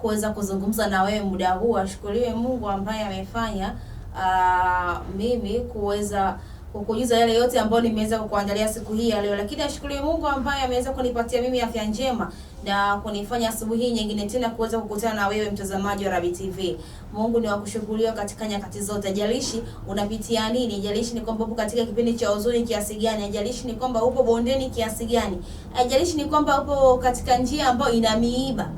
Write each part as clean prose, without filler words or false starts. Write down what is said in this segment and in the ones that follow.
kuweza kuzungumza na wewe muda huu. Ashukuriwe Mungu ambaye amefanya mimi kuweza kukujuza yale yote ambayo nimeweza kukuandalia siku hii ya leo, lakini ashukuriwe Mungu ambaye ameweza kunipatia mimi afya njema na kunifanya asubuhi hii nyingine tena kuweza kukutana na wewe mtazamaji wa Rabi TV. Mungu ni wa kushukuriwa katika nyakati zote. Haijalishi unapitia nini, haijalishi ni kwamba upo katika kipindi cha huzuni kiasi gani, haijalishi ni kwamba upo bondeni kiasi gani, haijalishi ni kwamba upo katika njia ambayo ina miiba,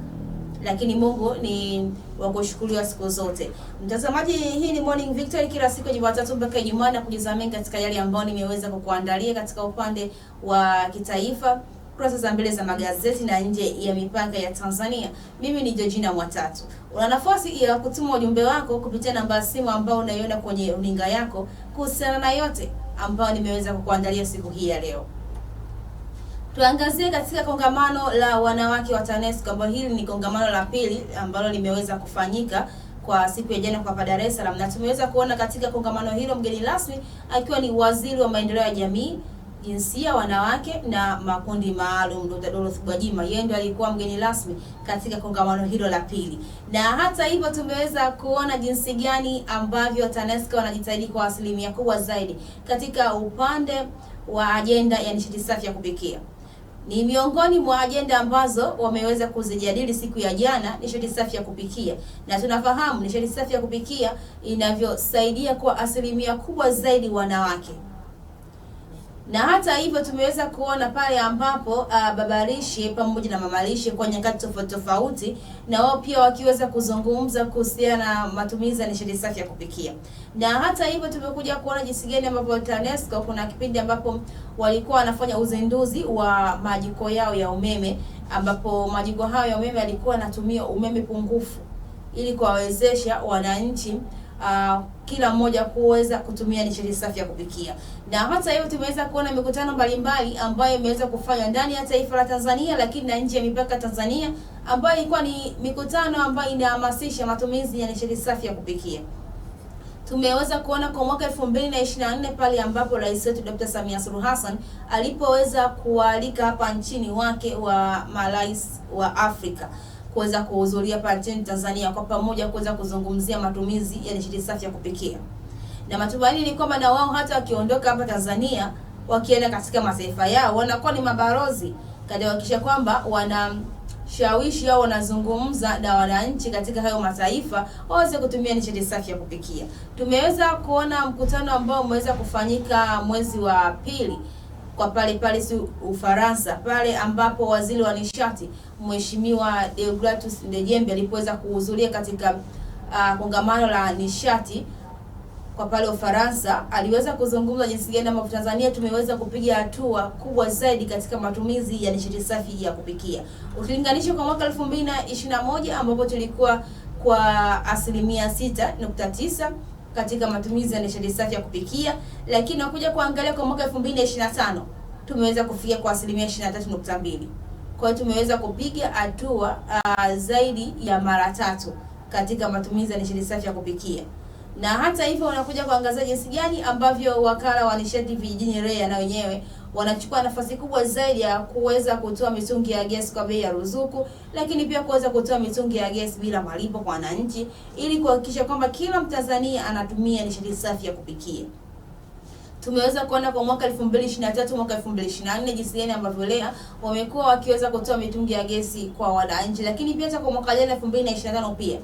lakini Mungu ni wa kushukuriwa siku zote. Mtazamaji, hii ni Morning Victory kila siku ya Jumatatu mpaka Ijumaa na kujizamia katika yale ambayo nimeweza kukuandalia katika upande wa kitaifa, kurasa za mbele za magazeti na nje ya mipaka ya Tanzania. Mimi ni Georgina Mwatatu. Una nafasi ya kutuma ujumbe wako kupitia namba ya simu ambayo unaiona kwenye runinga yako kuhusiana na yote ambayo nimeweza kukuandalia siku hii ya leo. Tuangazie katika kongamano la wanawake wa TANESCO ambalo hili ni kongamano la pili ambalo limeweza kufanyika kwa siku ya jana kwa hapa Dar es Salaam, na tumeweza kuona katika kongamano hilo mgeni rasmi akiwa ni Waziri wa Maendeleo ya Jamii, Jinsia, Wanawake na Makundi Maalum, Dr. Dorothy Gwajima. Yeye ndiye alikuwa mgeni rasmi katika kongamano hilo la pili. Na hata hivyo tumeweza kuona jinsi gani ambavyo TANESCO wanajitahidi kwa asilimia kubwa zaidi katika upande wa ajenda ya nishati safi ya kupikia. Ni miongoni mwa ajenda ambazo wameweza kuzijadili siku ya jana, nishati safi ya kupikia. Na tunafahamu nishati safi ya kupikia inavyosaidia kwa asilimia kubwa zaidi wanawake. Na hata hivyo tumeweza kuona pale ambapo baba lishe pamoja na mama lishe kwa nyakati tofauti tofauti, na wao pia wakiweza kuzungumza kuhusiana na matumizi ya nishati safi ya kupikia. Na hata hivyo tumekuja kuona jinsi gani ambapo TANESCO kuna kipindi ambapo walikuwa wanafanya uzinduzi wa majiko yao ya umeme, ambapo majiko hayo ya umeme yalikuwa yanatumia umeme pungufu ili kuwawezesha wananchi kila mmoja kuweza kutumia nishati safi ya kupikia. Na hata hivyo tumeweza kuona mikutano mbalimbali ambayo imeweza kufanywa ndani ya taifa la Tanzania, lakini na nje ya mipaka Tanzania, ambayo ilikuwa ni mikutano ambayo inahamasisha matumizi ya nishati safi ya kupikia. Tumeweza kuona kwa mwaka 2024 pale ambapo Rais wetu Dr. Samia Suluhu Hassan alipoweza kualika hapa nchini wake wa marais wa Afrika kuweza kuhudhuria hapa nchini Tanzania kwa pamoja kuweza kuzungumzia matumizi ya nishati safi ya kupikia. Na matumaini ni kwamba na wao hata wakiondoka hapa Tanzania wakienda katika mataifa yao wanakuwa ni mabalozi katika kuhakikisha kwamba wanashawishi au wanazungumza na wananchi katika hayo mataifa waweze kutumia nishati safi ya kupikia. Tumeweza kuona mkutano ambao umeweza kufanyika mwezi wa pili kwa pale Paris Ufaransa, pale ambapo waziri wa nishati Mheshimiwa Deogratus Ndejembe alipoweza kuhudhuria katika kongamano la nishati kwa pale Ufaransa, aliweza kuzungumza jinsi gani ambavyo Tanzania tumeweza kupiga hatua kubwa zaidi katika matumizi ya nishati safi ya kupikia. Ukilinganisha kwa mwaka 2021 ambapo tulikuwa kwa asilimia 6.9 katika matumizi ya nishati safi ya kupikia, lakini nakuja kuangalia kwa mwaka 2025 tumeweza kufikia kwa asilimia 23.2. Kwa hiyo tumeweza kupiga hatua zaidi ya mara tatu katika matumizi ya nishati safi ya kupikia. Na hata hivyo unakuja kuangazia jinsi gani ambavyo wakala wa nishati vijijini REA na wenyewe wanachukua nafasi kubwa zaidi ya kuweza kutoa mitungi ya gesi kwa bei ya ruzuku, lakini pia kuweza kutoa mitungi ya gesi bila malipo kwa wananchi ili kuhakikisha kwamba kila Mtanzania anatumia nishati safi ya kupikia. Tumeweza kuona kwa mwaka 2023 mwaka 2024 jinsi gani ambavyo REA wamekuwa wakiweza kutoa mitungi ya gesi kwa wananchi, lakini pia hata kwa mwaka jana 2025 pia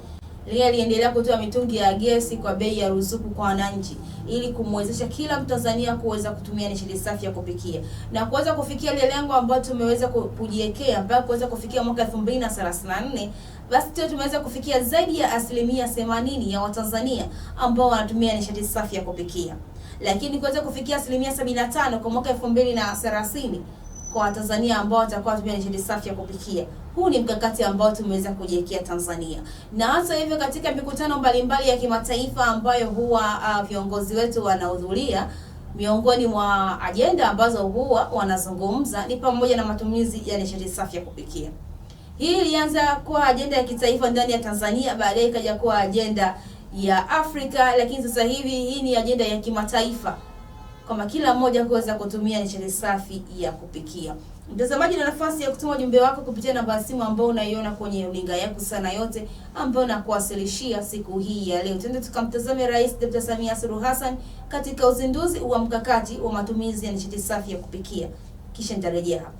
REA iliendelea kutoa mitungi ya gesi kwa bei ya ruzuku kwa wananchi ili kumwezesha kila Mtanzania kuweza kutumia nishati safi ya kupikia na kuweza kufikia ile lengo ambalo tumeweza kujiwekea mpaka kuweza kufikia mwaka 2034. Basi tumeweza kufikia zaidi ya asilimia 80 ya Watanzania ambao wanatumia nishati safi ya kupikia, lakini kuweza kufikia asilimia 75 kwa mwaka 2030 kwa Watanzania ambao watakuwa wanatumia nishati safi ya kupikia. Huu ni mkakati ambao tumeweza kujiwekea Tanzania. Na hata hivyo katika mikutano mbalimbali ya kimataifa ambayo huwa viongozi wetu wanahudhuria, miongoni mwa ajenda ambazo huwa wanazungumza ni pamoja na matumizi ya nishati safi ya kupikia. Hii ilianza kuwa ajenda ya kitaifa ndani ya Tanzania, baadaye ikaja kuwa ajenda ya Afrika, lakini sasa hivi hii ni ajenda ya kimataifa kwamba kila mmoja kuweza kutumia nishati safi ya kupikia. Mtazamaji, na nafasi ya kutuma ujumbe wako kupitia namba ya simu ambayo unaiona kwenye runinga yako sana yote ambayo nakuwasilishia siku hii ya leo. Twende tukamtazame Rais Dr. Samia Suluhu Hassan katika uzinduzi wa mkakati wa matumizi ya nishati safi ya kupikia, kisha nitarejea hapa.